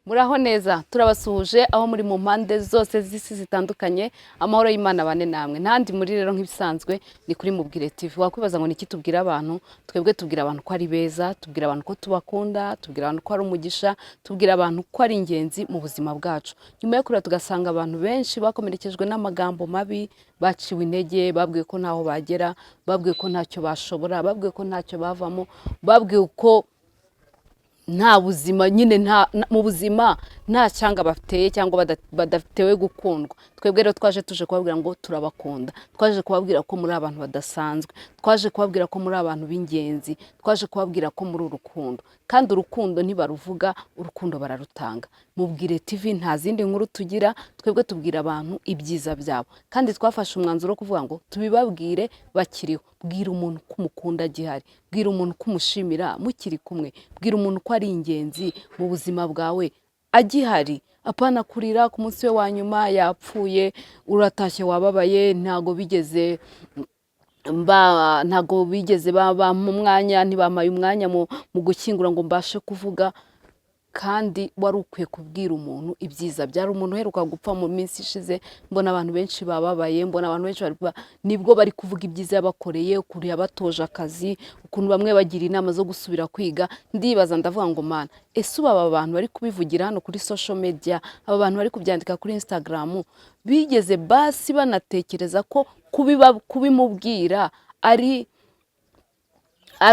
Muraho neza, turabasuhuje aho muri mu mpande zose z'isi zitandukanye. Amahoro y'Imana bane namwe. Ntandi muri rero, nk'ibisanzwe ni kuri Mubwire TV. Wakwibaza ngo niki tubwira abantu? Twebwe tubwira abantu ko ari beza, tubwira abantu ko tubakunda, tubwira abantu ko ari umugisha, tubwira abantu ko ari ingenzi mu buzima bwacu. Nyuma yo kureba, tugasanga abantu benshi bakomerekejwe n'amagambo mabi, baciwe intege, babwiwe ko ntaho bagera, babwiwe ko ntacyo bashobora, babwiwe ko ntacyo bavamo, babwiwe ko nta buzima nyine, nta mu buzima nta cyanga bateye cyangwa badatewe gukundwa. Twebwe rero twaje tuje kubabwira ngo turabakunda, twaje kubabwira ko muri abantu badasanzwe, twaje kubabwira ko muri abantu b'ingenzi, twaje kubabwira ko muri urukundo, kandi urukundo ntibaruvuga, urukundo bararutanga. Mubwire TV nta zindi nkuru tugira, twebwe tubwira abantu ibyiza byabo, kandi twafashe umwanzuro wo kuvuga ngo tubibabwire bakiriho. Bwira umuntu ko umukunda agihari, bwira umuntu ko umushimira mukiri kumwe, bwira umuntu ko ari ingenzi mu buzima bwawe agihari, apana kurira ku munsi we wa nyuma yapfuye, uratashye wababaye, ntago bigeze bampa umwanya, ntibampaye umwanya mu gushyingura ngo mbashe kuvuga, kandi wari ukwiye kubwira umuntu ibyiza. Byari umuntu uheruka gupfa mu minsi ishize, mbona abantu benshi bababaye, mbona abantu benshi nibwo bari kuvuga ibyiza yabakoreye, ukuntu yabatoje akazi, ukuntu bamwe bagira inama zo gusubira kwiga. Ndibaza, ndavuga ngo: "Mana, ese ubu aba bantu bari kubivugira hano kuri social media, aba bantu bari kubyandika kuri Instagram, bigeze basi banatekereza ko kubimubwira ari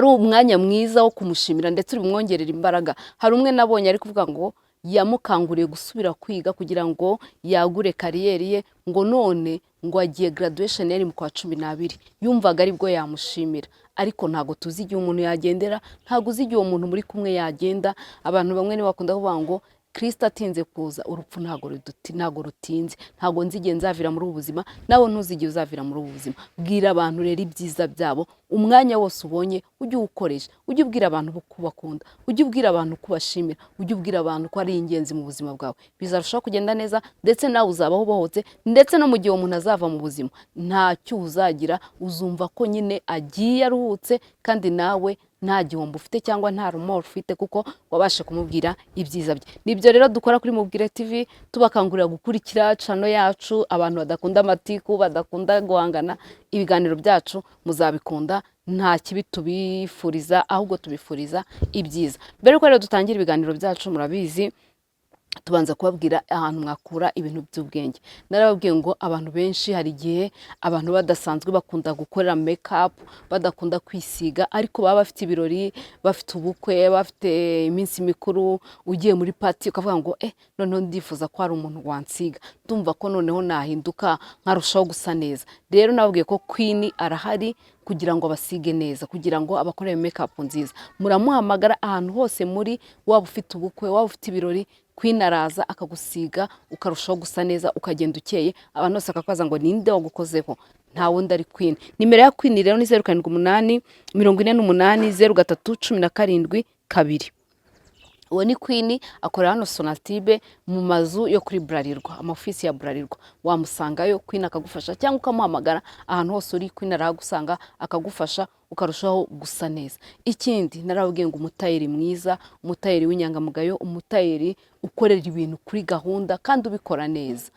umwanya mwiza wo kumushimira, ndetse uri bumwongerera imbaraga?" Hari umwe nabonye ari kuvuga ngo yamukanguriye gusubira kwiga kugira ngo yagure career ye, ngo none ngo agiye graduation yari mu kwa 12, yumvaga aribwo yamushimira. Ariko ntabwo tuzi igihe umuntu yagendera, ntabwo uzi igihe uwo muntu muri kumwe yagenda. Abantu bamwe nibo bakunda kuvuga ngo Kirisito atinze kuza, urupfu ntabwo rutinze. Ntabwo nzi igihe nzavira muri ubu buzima, nawe ntuzi igihe uzavira muri ubu buzima. Bwira abantu rero ibyiza byabo, umwanya wose ubonye ujye uwukoresha, ujye ubwira abantu ko ubakunda, ujye ubwira abantu ko ubashimira, ujye ubwira abantu ko ari ingenzi mu buzima bwawe. Bizarushaho kugenda neza, ndetse nawe uzabaho ubohotse, ndetse no mu gihe uwo muntu azava mu buzima nta cyuho uzagira, uzumva ko nyine agiye aruhutse, kandi nawe nta gihombo ufite cyangwa nta remords ufite, kuko wabashe kumubwira ibyiza bye. Nibyo rero dukora kuri Mubwire TV, tubakangurira gukurikira channel yacu. Abantu badakunda amatiku, badakunda guhangana, ibiganiro byacu muzabikunda. Nta kibi tubifuriza, ahubwo tubifuriza ibyiza. Mbere yuko rero dutangira ibiganiro byacu, murabizi tubanza kubabwira ahantu mwakura ibintu by'ubwenge. Narababwiye ngo abantu benshi, hari igihe abantu badasanzwe bakunda gukorera make-up, badakunda kwisiga, ariko baba bafite ibirori, bafite ubukwe, bafite iminsi mikuru, ugiye muri party ukavuga ngo: "Eh, noneho ndifuza ko hari umuntu wansiga, ndumva ko noneho nahinduka nkarushaho gusa neza." Rero nababwiye ko Queen arahari kugira ngo abasige neza, kugira ngo abakorere make-up nziza. Muramuhamagara ahantu hose muri, waba ufite ubukwe, waba ufite ibirori, Queen araza akagusiga, ukarushaho gusa neza, ukagenda ukeye, abantu bose bakakubaza ngo: "Ninde wagukozeho?" Nta wundi, ari Queen. Nimero ya Queen rero ni 0784803172. Uwo ni Queen, akorera hano Sonatube mu mazu yo kuri Bralirwa, ama office ya Bralirwa. Wamusangayo Queen akagufasha, cyangwa ukamuhamagara ahantu hose uri, Queen arahagusanga akagufasha, ukarushaho gusa neza. Ikindi narababwiye ngo umutayeri mwiza, umutayeri w'inyangamugayo, umutayeri ukorera ibintu kuri gahunda kandi ubikora neza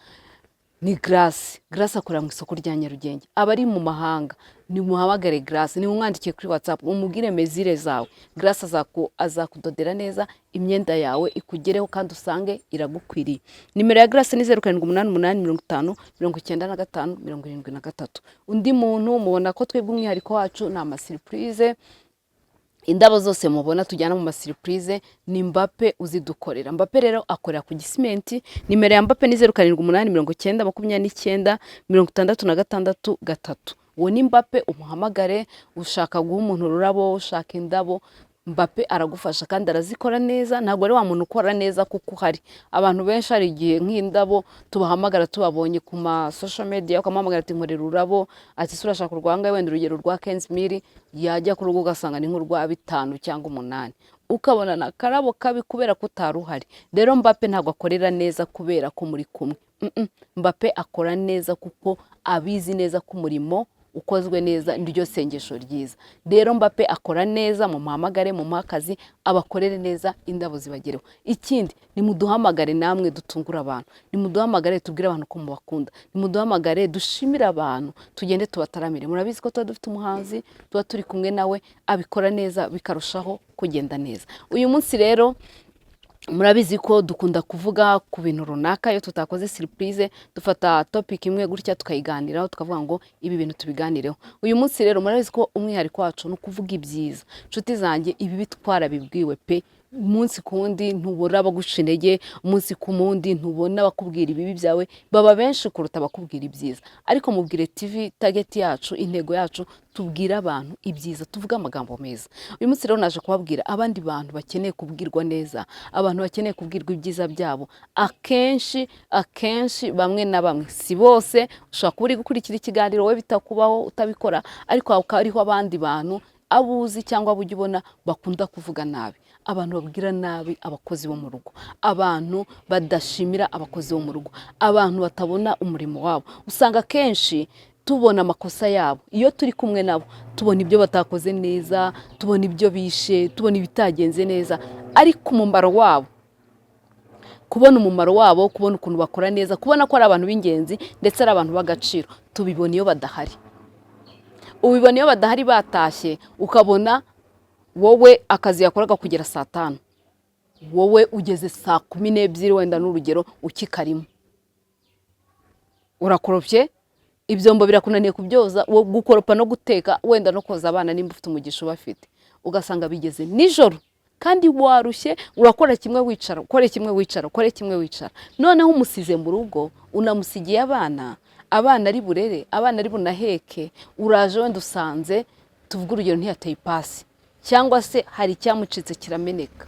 ni Grace. Grace akorera mu isoko rya Nyarugenge. Aba ari mu mahanga, nimuhamagare Grace, nimumwandikiye kuri WhatsApp, umubwire mesures zawe, Grace azakudodera neza imyenda yawe ikugereho kandi usange iragukwiriye. Nimero ya Grace ni 0788509573. Undi muntu mubona ko twebwe umwihariko wacu ni ama surprise. Indabo zose mubona tujyana mu ma surprise ni Mbappe uzidukorera. Mbappe rero akorera ku Gisimenti. Nimero ya Mbappe ni 0789029663. Uwo ni Mbappe, umuhamagare ushaka guha umuntu ururabo, ushaka indabo. Mbappe aragufasha kandi arazikora neza. Ntabwo ari wa muntu ukora neza kuko uhari. Abantu benshi hari igihe nk'indabo tubahamagara tubabonye ku ma social media, ukamuhamagara ati: "Nkorera ururabo." Ati: "Se urashaka urwanga?" Wenda urugero rwa 15 mille, yajya ku rugo ugasanga ni nk'urwa bitanu cyangwa umunani, ukabona ni akarabo kabi kubera ko utari uhari. Rero Mbappe ntabwo akorera neza kubera ko muri kumwe. Mbappe akora neza kuko abizi neza ko umurimo Ukozwe neza niryo sengesho ryiza. Rero Mbappe akora neza, mumuhamagare, mumuhe akazi, abakorere neza, indabo zibagereho. Ikindi, nimuduhamagare namwe dutungure abantu, nimuduhamagare tubwire abantu ko mubakunda, nimuduhamagare dushimire abantu, tugende tubataramire. Murabizi ko tuba dufite umuhanzi, tuba turi kumwe nawe, abikora neza bikarushaho kugenda neza. Uyu munsi rero murabizi ko dukunda kuvuga ku bintu runaka. Iyo tutakoze surprise, dufata topic imwe gutya tukayiganiraho, tukavuga ngo ibi bintu tubiganireho. Uyu munsi rero murabizi ko umwihariko wacu ni ukuvuga ibyiza. Inshuti zanjye, ibi twarabibwiwe pe. Umunsi ku wundi ntubona abaguca intege, umunsi ku wundi ntubona abakubwira ibibi byawe, baba benshi kuruta abakubwira ibyiza. Ariko Mubwire TV, target yacu, intego yacu, tubwire abantu ibyiza, tuvuge amagambo meza. Uyu munsi rero naje kubabwira abandi bantu bakeneye kubwirwa neza, abantu bakeneye kubwirwa ibyiza byabo. Akenshi akenshi, bamwe na bamwe, si bose, ushobora kuba uri gukurikira ikiganiro wowe bitakubaho, utabikora, ariko hakaba hariho abandi bantu abo uzi cyangwa abo ujya ubona bakunda kuvuga nabi, abantu babwira nabi abakozi bo mu rugo, abantu badashimira abakozi bo mu rugo, abantu batabona umurimo wabo. Usanga akenshi tubona amakosa yabo iyo turi kumwe nabo, tubona ibyo batakoze neza, tubona ibyo bishe, tubona ibitagenze neza, ariko umumaro wabo, kubona umumaro wabo, kubona ukuntu bakora neza, kubona ko ari abantu b'ingenzi ndetse ari abantu b'agaciro, tubibona iyo badahari. Ubibona iyo badahari, batashye, ukabona wowe akazi yakoraga kugera saa 5, wowe ugeze saa 12 wenda n'urugero ukikarimo, urakoropye, ibyombo birakunaniye kubyoza, gukoropa no guteka, wenda no koza abana nimba ufite umugisha ubafite, ugasanga bigeze nijoro kandi warushye, urakora kimwe wicara, ukore kimwe wicara, ukore kimwe wicara. Noneho umusize mu rugo, unamusigiye abana, abana ari burere, abana ari bunaheke, uraje wenda usanze, tuvuge urugero, ntiyateye ipasi cyangwa se hari icyamucitse kirameneka,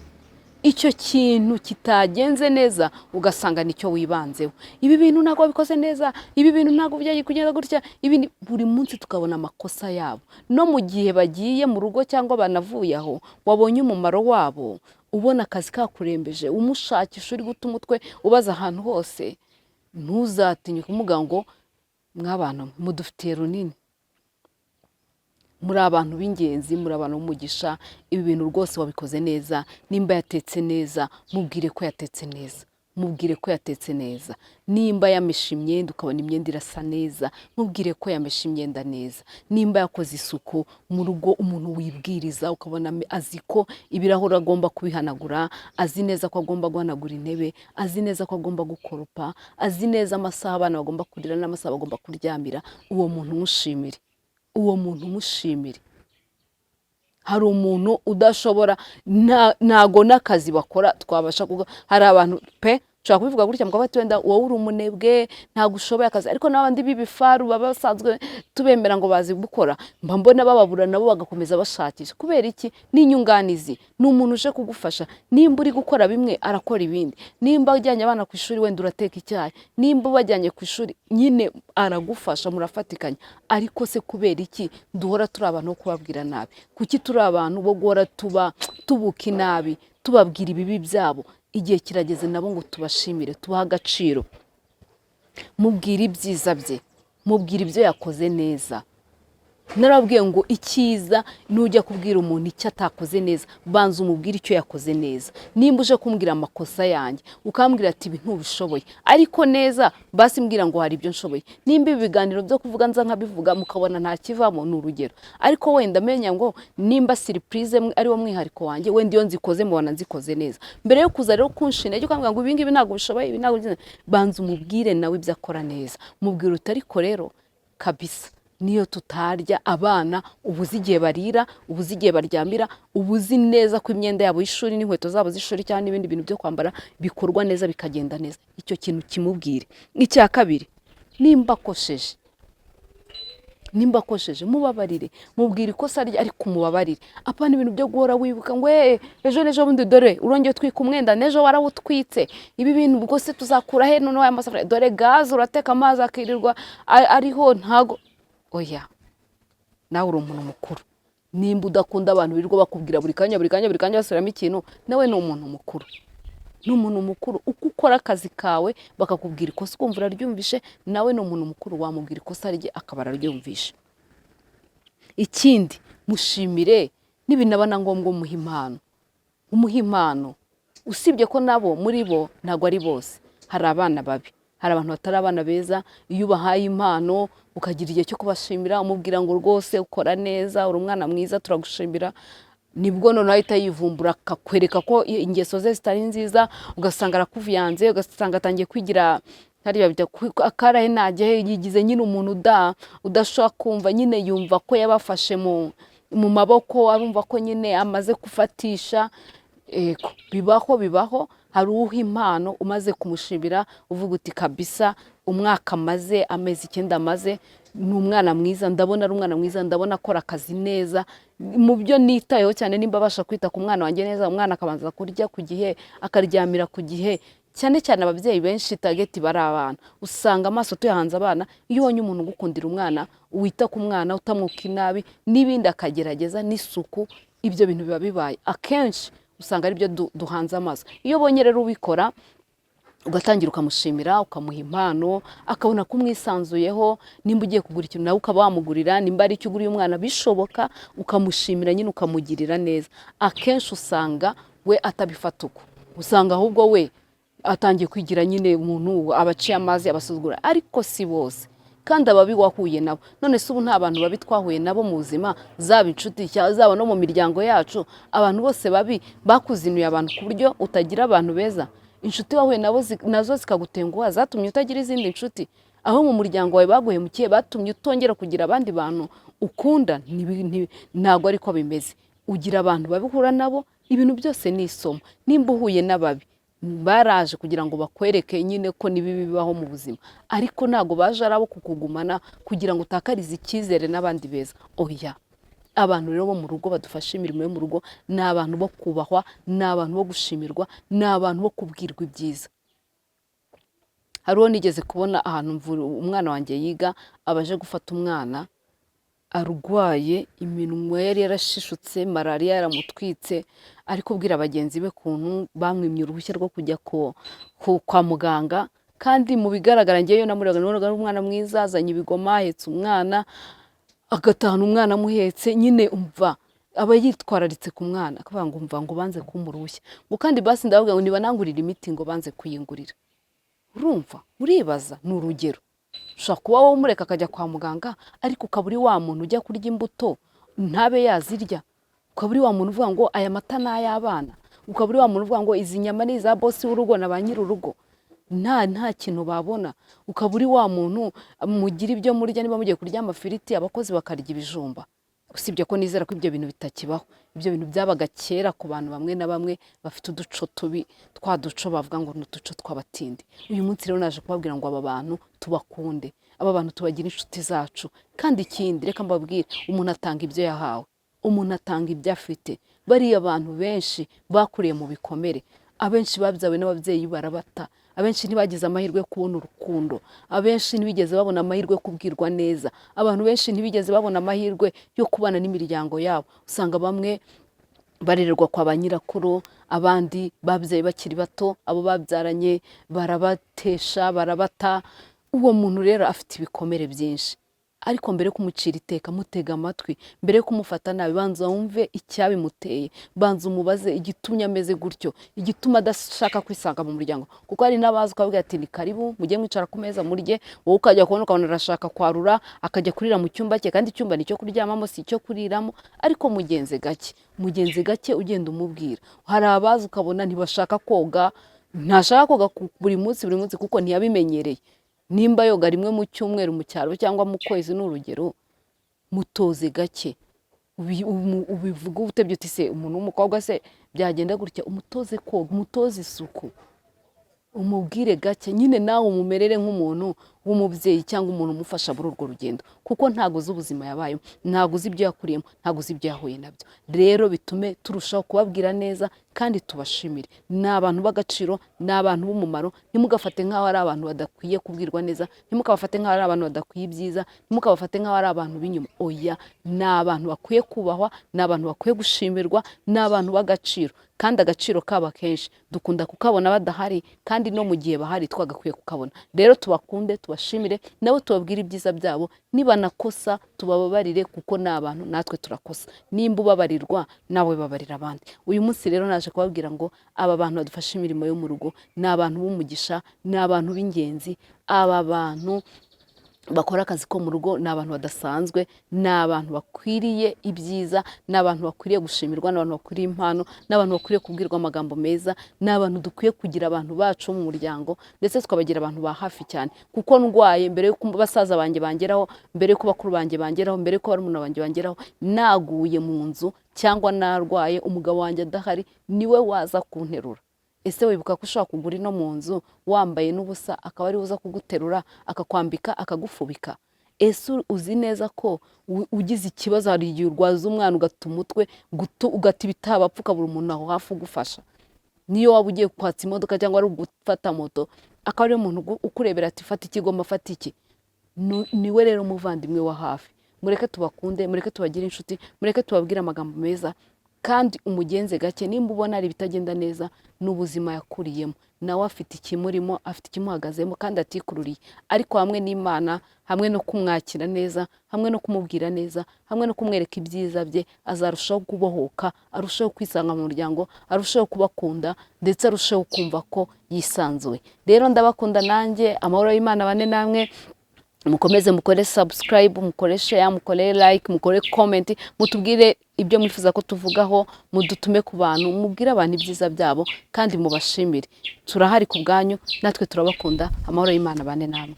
icyo kintu kitagenze neza ugasanga nicyo wibanzeho: "Ibi bintu ntabwo wabikoze neza, ibi bintu ntabwo byagiye kugenda gutya." Ibi buri munsi tukabona amakosa yabo. No mu gihe bagiye mu rugo cyangwa banavuye aho, wabonye umumaro wabo, ubona akazi kakurembeje, umushakisha, uri guta umutwe, ubaza ahantu hose, ntuzatinye kumuga ngo: "Mw'abantu mudufitiye runini, muri abantu b'ingenzi, muri abantu b'umugisha, ibi bintu rwose wabikoze neza." Nimba yatetse neza, mubwire ko yatetse neza, mubwire ko yatetse neza. Nimba yameshe imyenda, ukabona imyenda irasa neza, mubwire ko yameshe imyenda neza. Nimba yakoze isuku mu rugo, umuntu wibwiriza, ukabona azi ko ibirahuri agomba kubihanagura, azi neza ko agomba guhanagura intebe, azi neza ko agomba gukoropa, azi neza amasaha abana bagomba kurira n'amasaha bagomba kuryamira, uwo muntu umushimire, uwo muntu umushimire. Hari umuntu udashobora, ntago n'akazi bakora twabasha kuga. Hari abantu pe, ushobora kubivuga gutya mukavuga ati wenda wowe uri umunebwe, ntabwo ushoboye akazi, ariko n'abandi b'ibifaru baba basanzwe tubemera ngo bazi gukora, mba mbona bababura nabo bagakomeza bashakisha. Kubera iki? Ni inyunganizi, ni umuntu uje kugufasha. Nimba uri gukora bimwe, arakora ibindi. Nimba ujyanye abana ku ishuri, wenda urateka icyayi, nimba ubajyanye ku ishuri nyine aragufasha, murafatikanya. Ariko se kubera iki duhora turi abantu bo kubabwira nabi? Kuki turi abantu bo guhora tuba tubuka inabi, tubabwira ibibi byabo? Igihe kirageze nabo ngo tubashimire, tubahe agaciro. Mubwire ibyiza bye, mubwire ibyo yakoze neza. Narababwiye ngo icyiza, nujya kubwira umuntu icyo atakoze neza, banza umubwire icyo yakoze neza. Nimba uje kumbwira amakosa yanjye, ukambwira ati ibi ntubishoboye, ariko neza, basi mbwira ngo hari ibyo nshoboye. Nimba ibi biganiro byo kuvuga nza nkabivuga mukabona nta kivamo, ni urugero, ariko wenda menya ngo nimba surprise ari wo mwihariko wanjye, wenda iyo nzikoze mubona nzikoze neza. Mbere yo kuza rero kunshina intege ukambwira ngo ibi ngibi ntabwo bishoboye, ibi ntabwo byiza, banza umubwire nawe ibyo akora neza. Mubwire uti: "Ariko rero kabisa, niyo tutarya, abana uba uzi igihe barira, uba uzi igihe baryamira, uba uzi neza ko imyenda yabo y'ishuri n'inkweto zabo z'ishuri cyangwa n'ibindi bintu byo kwambara bikorwa neza, bikagenda neza." Icyo kintu kimubwire. Icya kabiri, nimba akosheje, mubabarire, mubwire ikosa rye ariko umubabarire. Apana ibintu byo guhora wibuka ngo ejo n'ejo bundi dore urongeye utwika umwenda, n'ejo warawutwitse, ibi bintu ubwo se tuzakura he noneho aya masafuriya, dore gaze urateka amazi akirirwa ariho ntago. Oya, nawe uri umuntu mukuru. Nimba udakunda abantu birirwa bakubwira buri kanya, buri kanya, buri kanya basubiramo ikintu, nawe ni umuntu mukuru, ni umuntu mukuru. Uko ukora akazi kawe bakakubwira ikosa ukumva uraryumvishe, nawe ni umuntu mukuru, wamubwira ikosa rye akaba araryumvishe. Ikindi, mushimire, nibinaba na ngombwa umuha impano, umuha impano. Usibye ko nabo muri bo ntabwo ari bose, hari abana babi, hari abantu batari abana beza. Iyo ubahaye impano, ukagira igihe cyo kubashimira, umubwira ngo rwose ukora neza, uri umwana mwiza, turagushimira, nibwo noneho ahita yivumbura akakwereka ko ingeso ze zitari nziza. Ugasanga arakuviyanze, ugasanga atangiye kwigira hariya bijya akarahe najya he, yigize nyine umuntu udashobora kumva nyine, yumva ko yabafashe mu maboko, arumva ko nyine amaze gufatisha. Ego, bibaho, bibaho. Hari uha impano umaze kumushimira, uvuga uti kabisa umwaka amaze, amezi 9 amaze, ni umwana mwiza, ndabona ari umwana mwiza, ndabona akora akazi neza. Mu byo nitayeho cyane, nimba abasha kwita ku mwana wanjye neza, umwana akabanza kurya ku gihe, akaryamira ku gihe. Cyane cyane ababyeyi benshi target bari abana, usanga amaso tuyahanze abana. Iyo ubonye umuntu ugukundira umwana, wita ku mwana, utamwuka inabi n'ibindi, akagerageza n'isuku, ibyo bintu biba bibaye akenshi usanga aribyo duhanze amaso. Iyo ubonye rero ubikora, ugatangira ukamushimira, ukamuha impano, akabona ko umwisanzuyeho, nimba ugiye kugura ikintu nawe ukaba wamugurira, nimba ari icyo uguriye umwana bishoboka, ukamushimira nyine, ukamugirira neza, akenshi usanga we atabifata uko. Usanga ahubwo we atangiye kwigira nyine umuntu abaciye amazi, abasuzugura. Ariko si bose, kandi ababi wahuye nabo. None se ubu nta bantu babi twahuye nabo mu buzima, zaba inshuti cyangwa zaba no mu miryango yacu? Abantu bose babi bakuzinuye abantu ku buryo utagira abantu beza. Inshuti wahuye nabo nazo zikagutenguha, zatumye utagira izindi nshuti. Aho mu muryango wawe baguhemukiye, batumye utongera kugira abandi bantu ukunda. Ntabwo ariko bimeze. Ugira abantu babi uhura nabo. Ibintu byose ni isomo. Nimba uhuye n'ababi, baraje kugira ngo bakwereke nyine ko n'ibibi bibaho mu buzima, ariko ntabwo baje ari abo kukugumana kugira ngo utakarize icyizere n'abandi beza. Oya. Abantu rero bo mu rugo badufasha imirimo yo mu rugo ni abantu bo kubahwa, ni abantu bo gushimirwa, ni abantu bo kubwirwa ibyiza. Hari uwo nigeze kubona ahantu umwana wanjye yiga, abaje gufata umwana arwaye, iminwa yari yarashishutse, malariya yaramutwitse, ari kubwira bagenzi be ukuntu bamwimye uruhushya rwo kujya kwa muganga. Kandi mu bigaragara ngewe namurebaga nabonaga ari umwana mwiza, azanye ibigoma, ahetse umwana, agatahana umwana amuhetse nyine, umva aba yitwararitse ku mwana. Akavuga ngo umva, ngo banze kumpa uruhushya, ngo kandi basi ndavuga ngo nibanangurire imiti, ngo banze kuyingurira. Urumva, uribaza, ni urugero, ushobora kuba wowe umureka akajya kwa muganga, ariko ukaba uri wa muntu ujya kurya imbuto ntabe yazirya, ukaba uri wa muntu uvuga ngo aya mata ni ay'abana, ukaba uri wa muntu uvuga ngo izi nyama ni iza bosi w'urugo na ba nyir'urugo, nta kintu babona, ukaba uri wa muntu mugira ibyo murya, niba mugiye kurya amafiriti, abakozi bakarya ibijumba. Usibye ko nizera ko ibyo bintu bitakibaho, ibyo bintu byabaga kera ku bantu bamwe na bamwe bafite uduco tubi, twa duco bavuga ngo ni uduco tw'abatindi. Uyu munsi rero naje kubabwira ngo aba bantu tubakunde, aba bantu tubagire inshuti zacu. Kandi ikindi, reka mbabwire, umuntu atanga ibyo yahawe, umuntu atanga ibyo afite. Bariya bantu benshi bakuriye mu bikomere, abenshi babyawe n'ababyeyi barabata, abenshi ntibagize amahirwe yo kubona urukundo, abenshi ntibigeze babona amahirwe yo kubwirwa neza, abantu benshi ntibigeze babona amahirwe yo kubana n'imiryango yabo. Usanga bamwe barererwa kwa ba nyirakuru, abandi babyaye bakiri bato, abo babyaranye barabatesha, barabata. Uwo muntu rero afite ibikomere byinshi. Ariko mbere yo kumucira iteka, mutega amatwi. Mbere yo kumufata nabi, banza wumve icyabimuteye, banza umubaze igitumye ameze gutyo, igituma adashaka kwisanga mu muryango. Kuko hari n'abazi ukavuga ati ni karibu, mujye mwicara ku meza murye, wowe ukajya kubona ukabona arashaka kwarura, akajya kurira mu cyumba cye, kandi icyumba ni icyo kuryamamo, si icyo kuriramo. Ariko mugenze gake, mugenze gake, ugenda umubwira. Hari abazi ukabona ntibashaka koga, ntashaka koga buri munsi buri munsi, kuko ntiyabimenyereye. Nimba yoga rimwe mu cyumweru mu cyaro cyangwa mu kwezi, ni urugero, mutoze gake. Ubivuga utebye uti se umuntu w'umukobwa se byagenda gutya? Umutoze koga, umutoze isuku, umubwire gake nyine, nawe umumerere nk'umuntu w'umubyeyi cyangwa umuntu umufasha muri urwo rugendo, kuko ntabwo uzi ubuzima yabayemo, ntabwo uzi ibyo yakuriyemo, ntabwo uzi ibyo yahuye nabyo. Rero bitume turushaho kubabwira neza kandi tubashimire. Ni abantu b'agaciro, ni abantu b'umumaro. Ntimugafate nk'aho ari abantu badakwiye kubwirwa neza, ntimukabafate nk'aho ari abantu badakwiye ibyiza, ntimukabafate nk'aho ari abantu b'inyuma. Oya, ni abantu bakwiye kubahwa, ni abantu bakwiye gushimirwa, ni abantu b'agaciro. Kandi agaciro kabo akenshi dukunda kukabona badahari, kandi no mu gihe bahari twagakwiye kukabona. Rero tubakunde, tubashimire. tubashimire, nabo tubabwire ibyiza byabo. Nibanakosa tubababarire, kuko ni abantu, natwe turakosa. Nimba ubabarirwa, nawe babarira abandi. Uyu munsi rero naje kubabwira ngo aba bantu badufasha imirimo yo mu rugo ni abantu b'umugisha, ni abantu b'ingenzi. Aba bantu bakora akazi ko mu rugo ni abantu badasanzwe, ni abantu bakwiriye ibyiza, ni abantu bakwiriye gushimirwa, ni abantu bakwiriye impano, ni abantu bakwiriye kubwirwa amagambo meza, ni abantu dukwiye kugira abantu bacu mu muryango, ndetse tukabagira abantu ba hafi cyane. Kuko ndwaye, mbere y'uko basaza banjye bangeraho, mbere y'uko bakuru banjye bangeraho, mbere y'uko barumuna banjye bangeraho, naguye mu nzu cyangwa narwaye, umugabo wanjye adahari, niwe waza kunterura. Ese wibuka ko ushobora kugura ino mu nzu wambaye n'ubusa, akaba ariwe uza kuguterura, akakwambika, akagufubika? Ese uzi neza ko ugize ikibazo, hari igihe urwaza umwana ugata umutwe, ugata ibitabapfa, ukabura umuntu aho hafi ugufasha? Niyo waba ugiye kwatsa imodoka cyangwa ari gufata moto, akaba ariwe muntu ukurebera ati: "Fata ikigoma, fata iki." Niwe rero umuvandimwe wa hafi. Mureke tubakunde, mureke tubagire inshuti, mureke tubabwire amagambo meza, kandi umugenze gake nimba ubona hari ibitagenda neza. N'ubuzima yakuriyemo, nawe afite ikimurimo, afite ikimuhagazemo kandi atikururiye. Ariko hamwe n'Imana, hamwe no kumwakira neza, hamwe no kumubwira neza, hamwe no kumwereka ibyiza bye, azarushaho kubohoka, arushaho kwisanga mu muryango, arushaho kubakunda, ndetse arushaho kumva ko yisanzuye. Rero ndabakunda nanjye, amahoro y'Imana bane namwe. Mukomeze mukore subscribe, mukore share, mukore like, mukore comment, mutubwire ibyo mwifuza ko tuvugaho, mudutume ku bantu, mubwire abantu ibyiza byabo kandi mubashimire. Turahari ku bwanyu, natwe turabakunda. Amahoro y'Imana bane namwe.